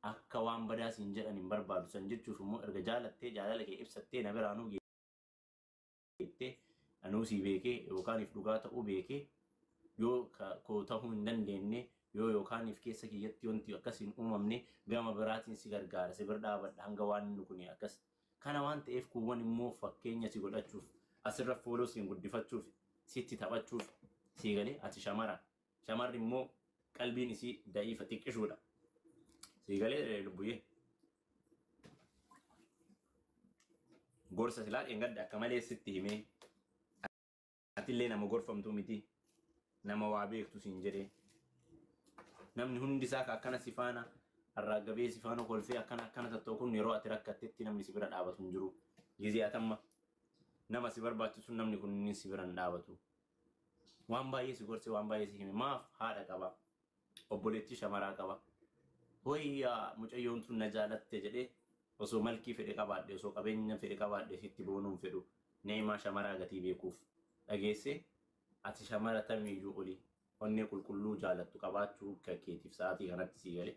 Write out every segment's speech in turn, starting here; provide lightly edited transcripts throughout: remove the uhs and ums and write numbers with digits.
Akka waan badaa siin jedhan hin barbaadu san jechuuf immoo erga jaalattee jaalala kee ibsattee na biraanuu geettee anuu sii beekee yookaan if dhugaa ta'uu beekee yoo koo ta'uu hin dandeenye yoo yookaan if keessa kiyyatti wanti akkas hin uumamne gama biraatiin si gargaara si bira dhaabadha hanga waan inni kun akkas kana waan ta'eef kuuwwan immoo fakkeenya si godhachuuf asirra fooloo siin guddifachuuf sitti taphachuuf sii galee ati shamara shamarri immoo qalbiin isii da'iifa xiqqishuudha sii galee lubbuyyee gorsa silaa dheengadda akka malee sitti himee atillee nama gorfamtuu miti nama waa beektu siin jedhee namni hundi isaa ka akkana si faana arraagabee si faana kolfee akkana akkana tattoo kun yeroo ati rakkattetti namni si bira dhaabatu hin jiru. Gizee atamma nama si barbaachisu namni kun si bira hin dhaabatu. Waan baay'ee si gorse waan baay'ee si hime maaf haadha qaba obboleettii shamaraa qaba. Wayyaa mucayyoon tun na jaalatte jedhee osoo malkii fedhe qabaadhe osoo qabeenya fedhe qabaadhe sitti boonuun fedhu neemaa shamaraa gatii beekuuf dhageesse ati shamara tamiyyuu olii onnee qulqulluu jaalattu qabaachuu keetiif sa'aatii kanatti sii gale.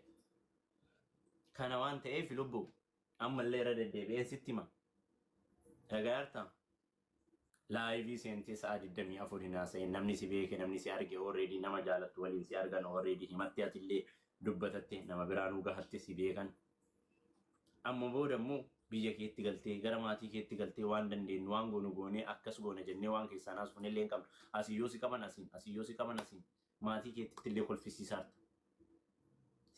Kana waan ta'eef lubbu ammallee irra deddeebi'een sitti hima. Dhagaarta laayivii seentee sa'a 24 hin haasa'in namni si beeke namni si arge already nama jaalattu waliin si argan already himatte atillee dubbatatte nama biraanuu gahatte si beekan. Amma booda immoo biyya keetti galtee gara maatii keetti galtee waan dandeenyu waan goonu goonee akkas goona jennee waan keessaan haasofne illee hin qabnu. Asii yoo si qaban asiin asii yoo si qaban asiin maatii keetti illee kolfisiisaarta.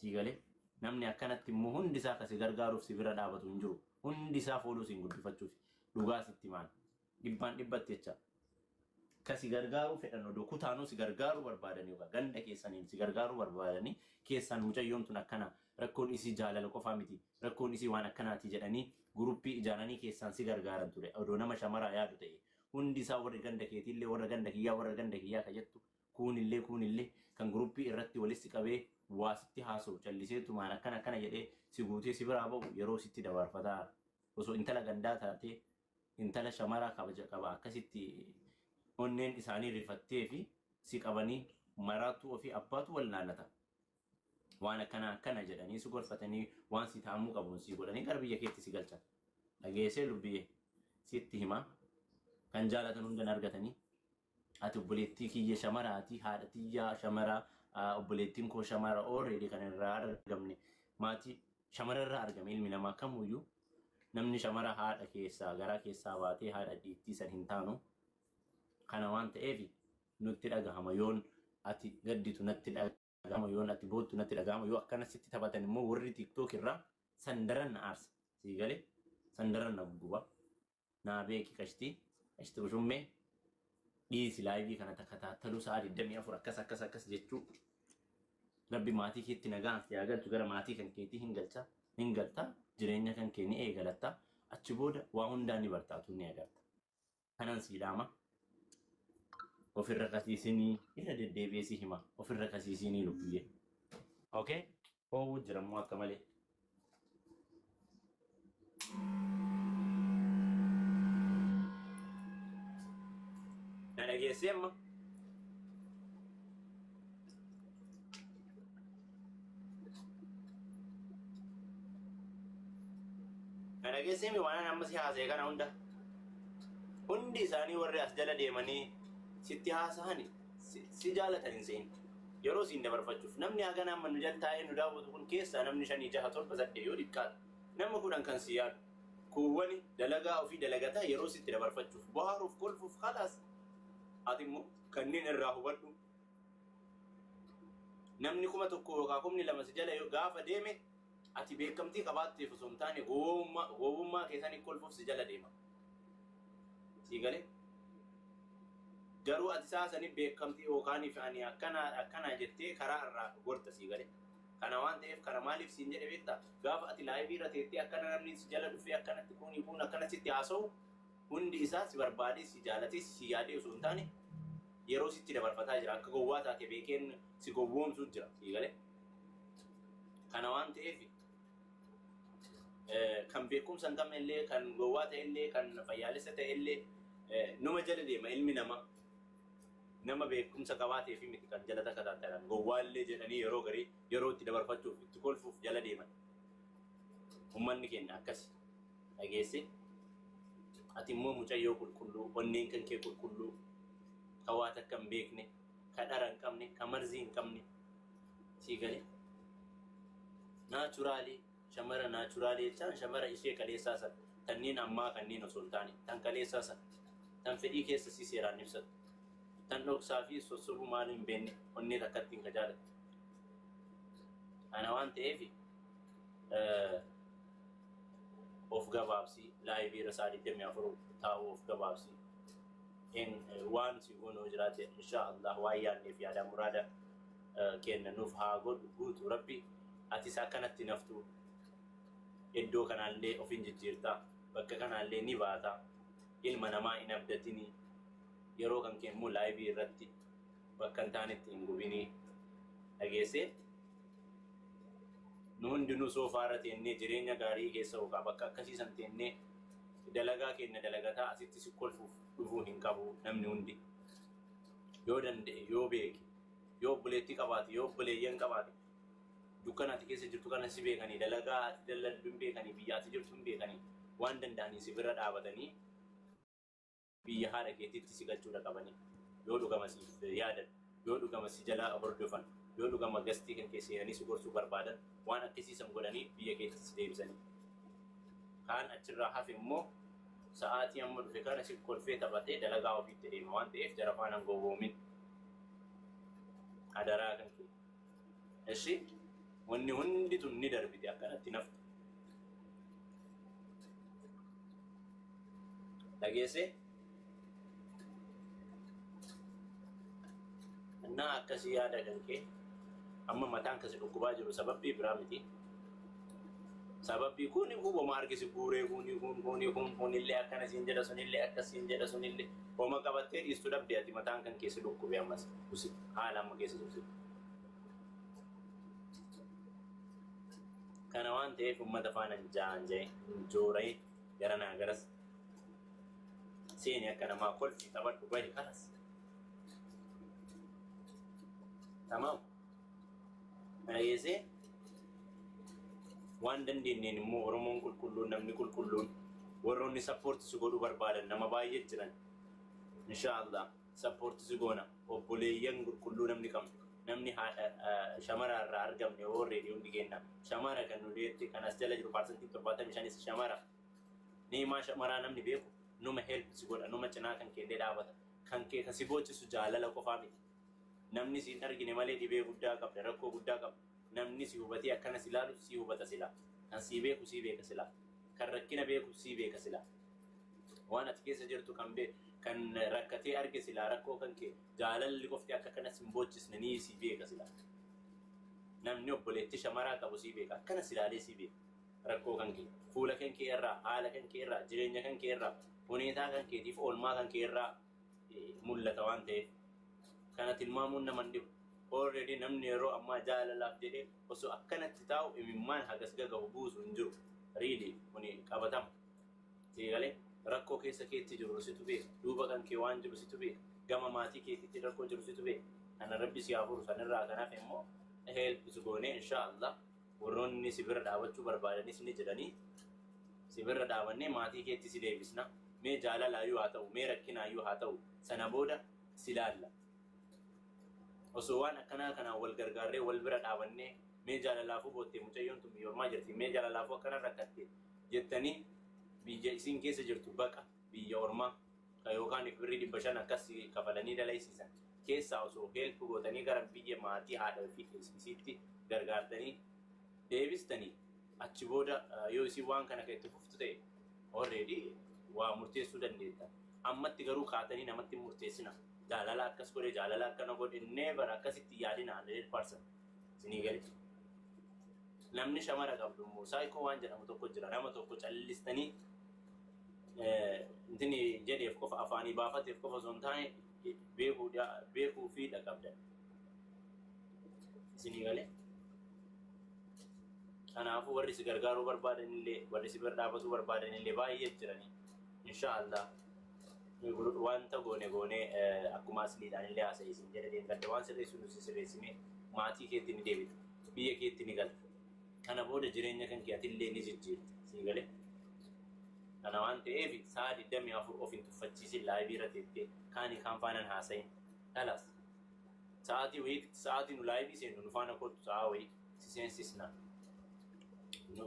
Sii galee namni akkanatti immoo hundi isaa kasi gargaaruuf si bira dhaabatu hin jiru. Hundi isaa fooluu siin guddifachuuf dhugaa sitti maal dhibbaan dhibbatti jecha. Kasi gargaaruu fedhan odoo kutaanuu si gargaaruu barbaadanii yookaan ganda keessaniin si gargaaruu barbaadanii keessaan mucayyoon tun akkana rakkoon isii jaalala qofaa miti rakkoon isii waan akkanaati jedhanii guruppii ijaaranii keessaan si gargaaran ture odoo nama shamaraa yaadu ta'e hundi isaa warri ganda keetiillee warra ganda kiyyaa warra ganda kiyyaa ka jettu kuunillee kuunillee kan guruppii irratti walitti qabee waa sitti haasa'u calliseetumaan akkana akkana jedhee si guutee si biraa ba'u yeroo sitti dabarfataa osoo intala gandaa taatee intala shamaraa kabaja qaba akkasitti onneen isaanii rifattee fi si qabanii maraattuu ofii abbaatu wal naannata. Waan akkana akkana jedhanii si gorfatanii waan si taa'amuu qabuun si godhanii gara biyya keetti si galchan. Dhageessee lubbiyyee sitti himaa kan jaalatan hundan argatanii ati obboleettii kiyya shamaraati haadha tiyyaa shamaraa obboleettiin koo shamara already kan irraa argamne maatii shamara irraa argame ilmi namaa kamuyyuu namni shamara haadha keessaa garaa keessaa baatee haadha dhiittii san hin taanu. Kana waan ta'eef nutti dhagahama yoon ati gadditu natti dhagahama yoon ati boottu natti dhagahama yoo akkana sitti taphatan immoo warri TikTok irraa sandaran na aarsa sii galee sandaran na gugguba naa beeki qashtii qashtii ushummee dhiisi laayivii kana takataataluu sa'a 24 akkas akkas akkas jechuu rabbi maatii keetti nagaan si haa galchu gara maatii kan keetii hin galcha hin galta jireenya kan kee ni eegalatta achi booda waa hundaa ni bartaatu ni agarta kanan sii dhaama. Ofirra kasiisinii irra deddeebi'ee si hima ofirra kasiisinii lubbiyyee. Okay? Hoowwu jira immoo akka malee. Na dhageessee amma? Na dhageessee mi waan amma si haasa'e kana hunda? Hundi isaanii warri as jala deemanii sitti haasa'ani si jaalatan hin seeni. Yeroo siin dabarfachuuf namni hagana amma nu jala taa'ee nu daawwatu kun keessaa namni 5 6 7 8 yoo xiqqaatu nama 10 kan si yaadu kuuwwani dalagaa ofii dalagataa yeroo sitti dabarfachuuf bohaaruuf kolfuuf khalaas ati immoo kanneen irraa hubadhu namni 1000 yookaan 2000 si jala yoo gaafa deeme ati beekamtii qabaatteef osoo hin taane gowwummaa keessanii kolfuuf si jala deema. Sii galee? Garuu ati saasanii beekamtii yookaan ani akkana akkana jettee karaa irraa gorta sii galee. Kana waan ta'eef kana maaliif siin jedhe beektaa? Gaafa ati laayivii irra teettee akkana namni si jala dhufee akkanatti kuni kun akkana sitti haasa'u hundi isaa si barbaadee si jaalatee si yaadee osoo hin taane yeroo sitti dabarfataa jira. Akka gowwaa taate beekeen si gowwoomsuu jira sii galee. Kana waan ta'eef kan beekumsa hin qabne illee kan gowwaa ta'e illee kan fayyaalessa ta'e illee numa jala deema ilmi namaa. Nama beekumsa qabaatee fi miti kan jala takka taatan gowwaallee jedhanii yeroo garii yeroo itti dabarfachuuf itti kolfuuf jala deeman. Uummanni keenya akkas dhageesse. Ati immoo mucayyoo qulqulluu, onneen kan kee qulqulluu, ka waa takka hin beekne, ka dhara hin qabne, ka marzii hin qabne, sii galee. Naturally shamara naturally jechaan shamara ishee kaleessaa sana, kanneen ammaa kanneen osoo hin taane, tan kaleessaa sana, tan fedhii keessa si seeraan ibsatu, tan dhoksaa fi sossobuu maal hin beekne, onnee takkatti hin kajaalattu. Kana waan ta'eef of gabaabsi, live irra sa'a 24 taa'uu of gabaabsi. Waan si goonoo jiraate, insha Allah, waan yaadneef yaada muraada kenna nuuf haa godhu guutu Rabbi. Atis akkanatti naftu, iddoo kanaallee of hin jijjiirta, bakka kanaallee ni baata. Ilma namaa hin abdatini, yeroo kan kee immoo live irratti bakka hin taanetti hin gubinii. Dhageessee, nu hundinuu soofaa irra teennee jireenya gaarii keessa yookaan bakka akkasiisan teennee dalagaa keenya dalagataa asitti si kolfuuf dhufuu hin qabu namni hundi. Yoo danda'e, yoo beeke, yoo obboleettii qabaate, yoo obboleeyyan qabaate, dukkana ati keessa jirtu kana si beekanii, dalagaa ati dalagdu hin beekanii, biyya ati jirtu hin beekanii, waan danda'anii si bira dhaabatanii biyya haadha keetiitti si galchuudha qabanii. Yoo dhugama siif yaadan, yoo dhugama si jalaa hordofan, yoo dhugama gastii kan keessa seenanii si gorsuu barbaadan, waan akkasiisan godhanii biyya keetti si deebisanii. Kaan achirraa hafe immoo sa'aatii amma dhufe kana si kolfee taphatee dalagaa ofiitti deema waan ta'eef jara faana hin gowwoomin. Adaraa kan kee. Ishi wanni hundi tun ni darbite, akkanatti naftu. Dhageesse? Innaa akkasii yaada kan kee amma mataan kasi dhukkubaa jiru sababbii biraa miti. Sababbii kuni hubama argisi guuree kuni kun kuni kun kunillee akkana siin jedha, sunillee akkas siin jedha, sunillee homa qabattee dhiistu dhabde. Ati mataan kan keessa dhukkube ammas usi haala amma keessa jirtu. Kana waan ta'eef uummata faana hin jaan jee hin joora'in, garanaa garas seeni, akka namaa kolfi taphadhu, bahi kanas. Tamaam. Dhageessee, waan dandeenyeen immoo Oromoon qulqulluun, namni qulqulluun, warroonni support si godhuu barbaadan nama baay'ee jiran. Insha Allah support si goona. Obboleeyyan qulqulluu namni qabnu, namni haadha shamara irraa argamne, already hundi kenna shamara kan nu deetti kan as jala jiru 75% shamara. Niimaa shamaraa namni beeku numa help si godha, numa cinaa kan keellee dhaabata. Kan kee kan si boochisu jaalala qofaa miti. Namni si hin argine malee dhibee guddaa qabda, rakkoo guddaa qabda. Namni si hubatee akkana si ilaalu si hubata sila. Kan si beeku si beeka sila. Kan rakkina beeku si beeka sila. Waan ati keessa jirtu kan kan rakkatee arge sila, rakkoo kan kee jaalalli qofti akka kanas hin boochisne ni si beeka sila. Namni obboleetti shamaraa qabu si beeka, akkana si ilaalee si beeka. Rakkoo kan kee fuula kan kee irraa, haala kan kee irraa, jireenya kan kee irraa, huneetaa kan keetiif oolmaa kan kee irraa mul'ata waan ta'eef kana tilmaamuun nama hin dhibu. Already namni yeroo ammaa jaalalaaf jedhee osoo akkanatti taa'u imimmaan hagas gagahu buusu hin jiru. Really, kuni qabatama. Seegalee rakkoo keessa keetti jiru situ beeka. Duuba kan kee waan jiru situ beeka. Gama maatii keetitti rakkoo jiru situ beeka. Kana Rabbi si haa furu. Sanirraa kanaaf immoo help si goonee, insha Allah, warroonni si bira dhaabachuu barbaadanis ni jedhanii si bira dhaabannee maatii keetti si deebisna. Mee jaalalaayyuu haa ta'u, mee rakkinaayyuu haa ta'u, sana booda si laalla. Osoo waan akkanaa kanaan wal gargaarree wal bira dhaabannee, mee jaalalaafuu boottee mucayyoon tun biyya ormaa jirti, mee jaalalaafuu akkana rakkatte jettanii biyya isin keessa jirtu, baqa biyya ormaa ka yookaan birrii 500 akkas kafalanii dalaysiisan keessaa osoo help gootanii gara biyya maatii haadha ofii isiitti gargaartanii deebistanii, achi booda yoo isin waan kana kan itti fuftu ta'e already waa murteessuu dandeetta. Ammatti garuu kaatanii namatti hin murteessina. Jaalala akkas godhe, jaalala akkana godhe, never akkasitti yaadina 100%. Isinii gale. Namni shamara qabdu immoo saayikoo waan jedhamu tokko jira. Nama tokko callistanii intini jedheef qofa, afaanii baafateef qofa osoo hin taane beekuu fi qabdan. Isinii galee. Kanaafuu warri si gargaaruu barbaadan illee, warri si bira dhaabatuu barbaadan illee baay'ee jiranii. Insha Allah wanta goone goone akkuma asliidhaan illee haasa'e isin jedhe, deemgadde waan sirreessu nu si sirreessine maatii keetti ni deebita. Biyya keetti ni galta. Kana booda jireenya kan kee atillee ni jijjiirti. Sii galee. Kana waan ta'eef sa'a 24 of hin tuffachiisin live irra teettee kaanii kaan faanaan haasa'in. Dhalaas. Sa'aatii wayii sa'aatii nu live seennu nu faana kottu sa'a wayii si seensisna.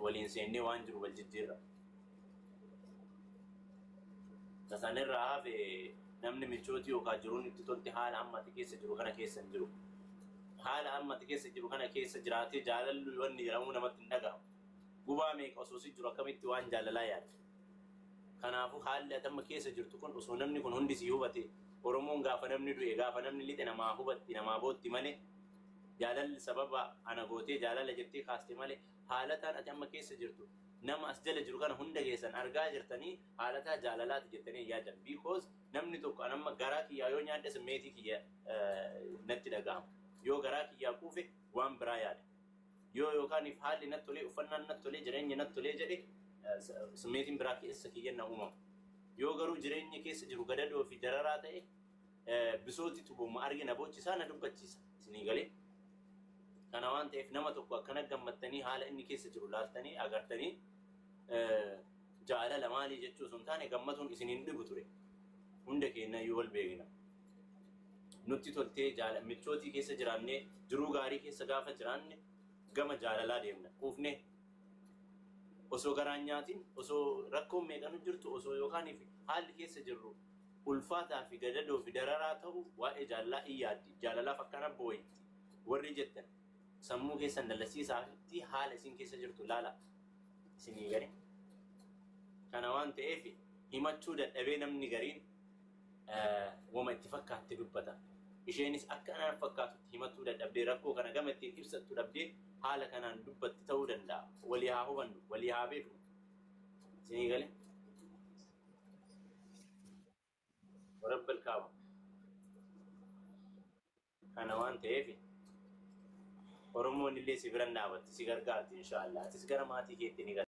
Waliin seennee waan jiru wal jijjiirra. Tasanirraa hafe namni michootii yookaan jiruun itti tolte haala amma ati keessa jiru kana keessa hin jiru. Haala amma ati keessa jiru kana keessa jiraatee jaalalli wanni jedhamu namatti hin dhaga'amu. Gubaa meeqa osoo si jiru akkamitti waan jaalalaa yaadda. Kanaafuu haalli ati amma keessa jirtu kun osoo namni kun hundi si hubate Oromoon gaafa namni du'e gaafa namni lixe namaa hubatti namaa bootti malee jaalalli sababa ana gootee jaalala jettee kaaste malee haalataan ati amma keessa jirtu nama as jala jiru kana hunda keessan argaa jirtanii haalataa jaalalaati jettanii yaadan. Because namni tokko an amma garaa kiyyaa yoo nyaadhe simmeetii kiyya natti dhaga'ama. Yoo garaa kiyyaa quufe waan biraa yaada. Yoo yookaan haalli natti tolee uffannaan natti tolee jireenyi natti tolee jedhe simmeetiin biraa keessa kiyya na uumama. Yoo garuu jireenyi keessa jiru gadadoo fi dararaa ta'e bisooti tubuma arge na boochisaa na dubbachiisa. Isinii galee. Kana waan ta'eef nama tokko akkana gammattanii haala inni keessa jiru laaltanii agartanii jaalala maalii jechuu osoo hin taane gammatuun isiniin dhibu ture. Hunda keenya iyyuu wal beekna. Nutti toltee michootii keessa jiraannee jiruu gaarii keessa gaafa jiraanne gama jaalalaa deemna. Quufnee osoo garaan nyaatiin osoo rakkoon meeqanu jirtu osoo yookaan haalli keessa jirru ulfaataa fi gadadoo fi dararaa ta'u waa'ee jaalalaa in yaaddi. Jaalalaaf akkana boo'itti warri jettan sammuu keessan dallasiisaa fi haala isin keessa jirtu laala isinii gari. Kana waan ta'eef himachuu dadhabee namni gariin wama itti fakkaatte dubbata. Isheenis akka anaan fakkaatutti himachuu dadhabdee rakkoo kana gama ittiin ibsattu dhabdee haala kanaan dubbatti ta'uu danda'a. Walii haa hubannu, walii haa beeknu. Isinii galee? Warabbal kaaba. Kana waan ta'eef Oromoon illee si bira dhaabatti si gargaarti inshaallah. Atis gara maatii keetti ni galta.